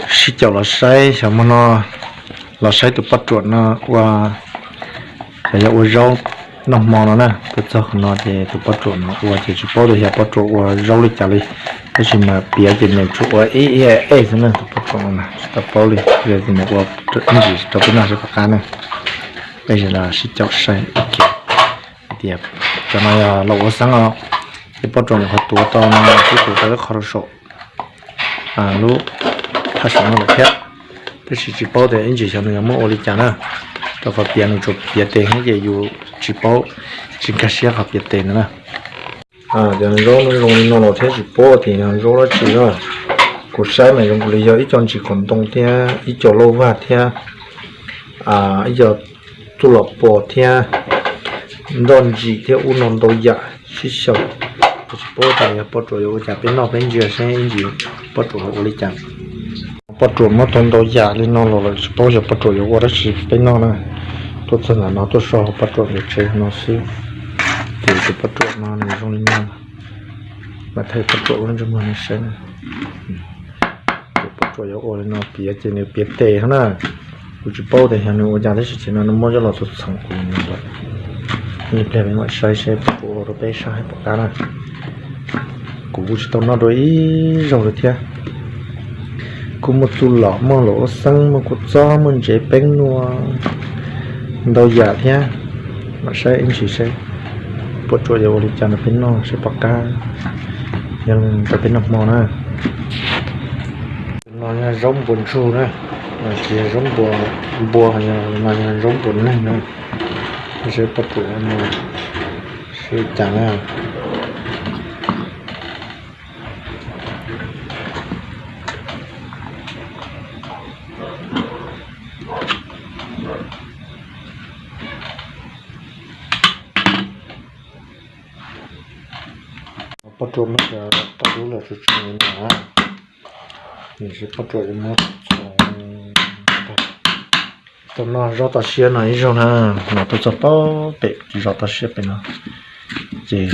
Sib caum los saib xyov muaj no, los saib tus poj ruam no ua, xyov yog ua zaub noj hmo no na. Tuaj txog qhov no ces tus poj ruam no ua ces tsis paub tias yog poj ruam ua zaub li cas li, tab sis mas piav ces nws tsuas ua ib ib ej xwb na. Tus poj ruam no tsis tau paub li, ces nws ua ib ntsis rau peb noj saib puas qab na. Peb sib caum saib ua ke tias cov no yog laus ua xeeb os. Ces poj ruam nyuam qhuav tuav tau no, twb tuav tau ib qho rau saum lub thaj saum no lawm thiab, tab sis tsis paub tias ib ntsis xyov nws yuav muab ua li cas na. Rau qhov piav nws tsuas piav tes thiab ces yus tsis paub, tsis nkag siab qhov piav tes no na. Cov zaub no zoo li no los thiab tsis paub tias yog zaub dab tsi na. Kuv saib mas zoo li yog ib co ntsis qhov ntoo thiab ib co lauj vag thiab ib co txuj lom pos thiab nroj ntsim thiab ub no ntau yam sib xyaw. Kuv tsis paub tias yog poj ruam yuav ua cas peb noj peb ntsia seb ib ntsis poj ruam ua li cas. Poj ruam muab tau ntau yam li no los lawm tsis paub yog poj ruam yuav ua dab tsi peb noj na. Tuaj txog ntawm no tuaj so poj ruam ntawm tsev no xwb. Ces tus poj ruam no nws zoo li no, mas thaij poj ruam lub ntsej muag nej saib na. Tus poj ruam yuav ua li no piav ces nws piav tes no na. Kuv tsis paub tias yog nws ua cas tab sis ces no nws muab coj los txhoov txhoov ua li no lawm. Ib pliag peb mam saib seb poj ruam ua rau peb saib hais pom qab na. Kuv kuj tsis tau noj dua ib zaug li thiab. Kuj muaj txuj lom, muaj laus ua xeeb, muaj kua txob, muaj ntsev peeb nua, ntau yam thiab. Mam saib ib ntsis seb poj ruam yuav ua li cas rau peb noj seb pom qab, yog rau peb noj hmo na. No yog zaub npua ntsug na, no tsis yog zaub npua, npua, no yog zaub npua neeg na. Seb poj ruam no seb cas na. Poj ruam muab cov tauj dub los tsuag tsuag li no na. Nws seb poj ruam yuav muab txhoov. Tau noj zaub toj siab no ib zaug na, no tuaj txog pem zos toj siab pem no, ces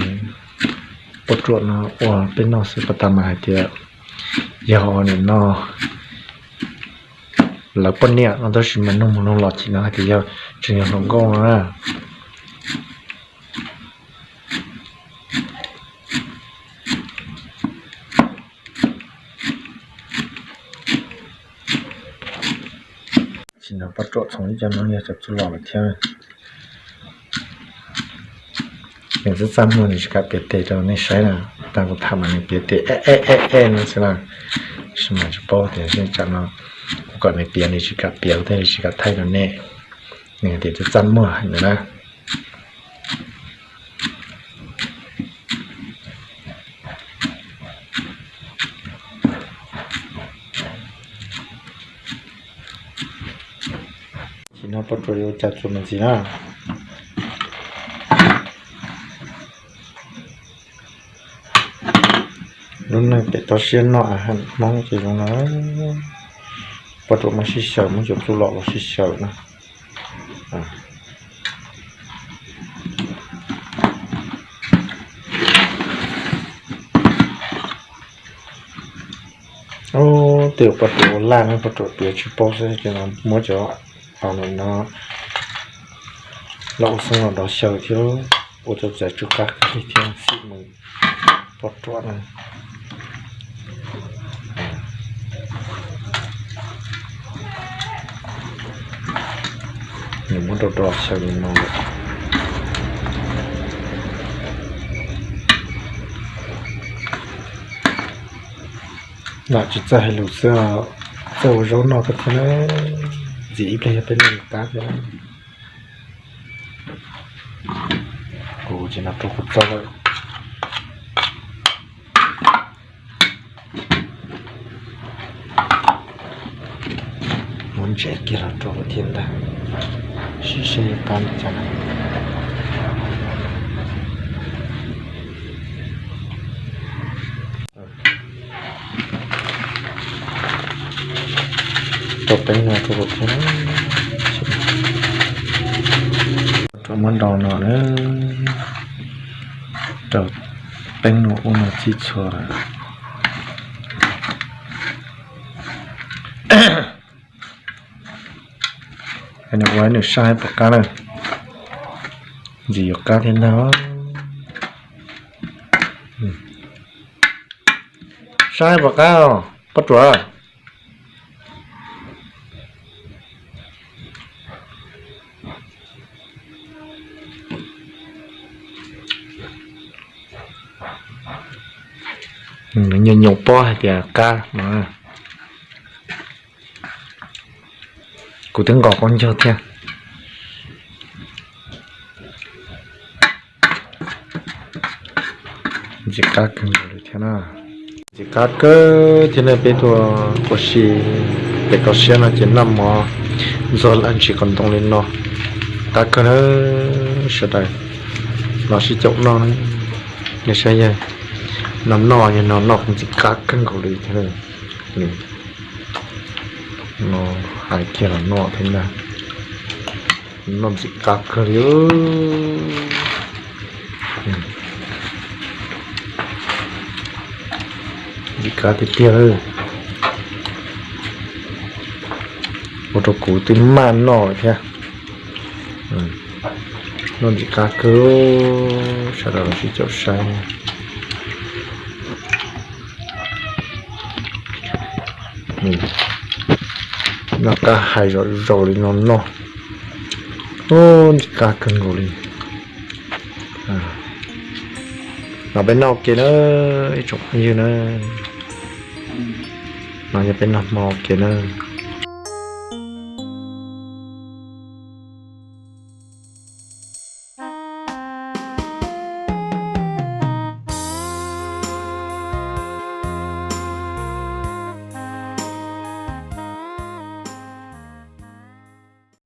poj ruam no ua peb noj xwb, pas tas mas hais tias yog nim no lawv poj niam no tab sis mas nug mus nug los chim no hais tias yog tseem yog hluas nkauj no na. Tsis no poj ruam txhoov ib co no yog cov txuj lom lawm thiab. Nws txaj txaj muag, nws tsis kam piav tes rau nej saib na. Tag kuv tham mas nws piav tes e e e e no xwb na. Tab sis mas tsis paub tias seb tsam no kuv kom nws piav nws tsis kam piav kuv thiaj li tsis kam thaij rau nej. Nws hais tias txaj txaj muag heev na. Tsis no poj ruam yuav ua cas txuas me ntsis na. Lub neej pem toj siab noj a ha Hmoob ces zoo no, poj ruam muab sib xyaw, muab cov txuj lom los sib xyaw na. Tej poj ruam ua laj, poj ruam piav tsis paub xwb ces muab cov, no, los ua xeeb los dov xyaw thiab, ua cov txawv tsw qab qab thiab xim mus poj ruam na. Nws muab do do xyaw li no lawm. Lam tsis txawj hais lus xwb, txawj ua zaub noj kawg thiab na. Ntxim ib pliag yog peb noj qab thiab. Kuv tsis no rau kuv txog lawm. Muab ntsev kiag los rau thiab ntag, sib seb qab li cas. Rau peeb no rau thiab, rau muab do no na, rau peeb no ua no txhij txhua lawm. Ua nws saib puas qab na. Ntxim yuav qab thiab ntag. Saib puas qab os poj ruam. Nws nyuam nyuam pob hais tias qab no. Kuv twb nqos qaub ncaug thiab. Ntxim qab kawg nkaus li thiab na. Ntxim qab kawg thiab ne, peb tuaj ua si pem koj siab no ces noj mov ntxuag laj ntsis qos ntoo li no. Qab kawg na sawv daws, los sib caum noj na. Nej saib yawg, no noj yawg no noj ntxim qab kawg nkaus li thiab. No hais kiag los noj thiab ntag. Noj ntxim qab kawg li. Ntxim qab tiag tiag. Ua rau kuv twb maj noj lawm thiab. Noj ntxim qab kawg, sawv daws los sib caum saib. Noj qab hais zom zaws li no noj. Ntxim qab kawg nkaus li. Los peb noj ua ke na, ib tsoom phooj ywg na. No yog peb noj hmo ua ke na.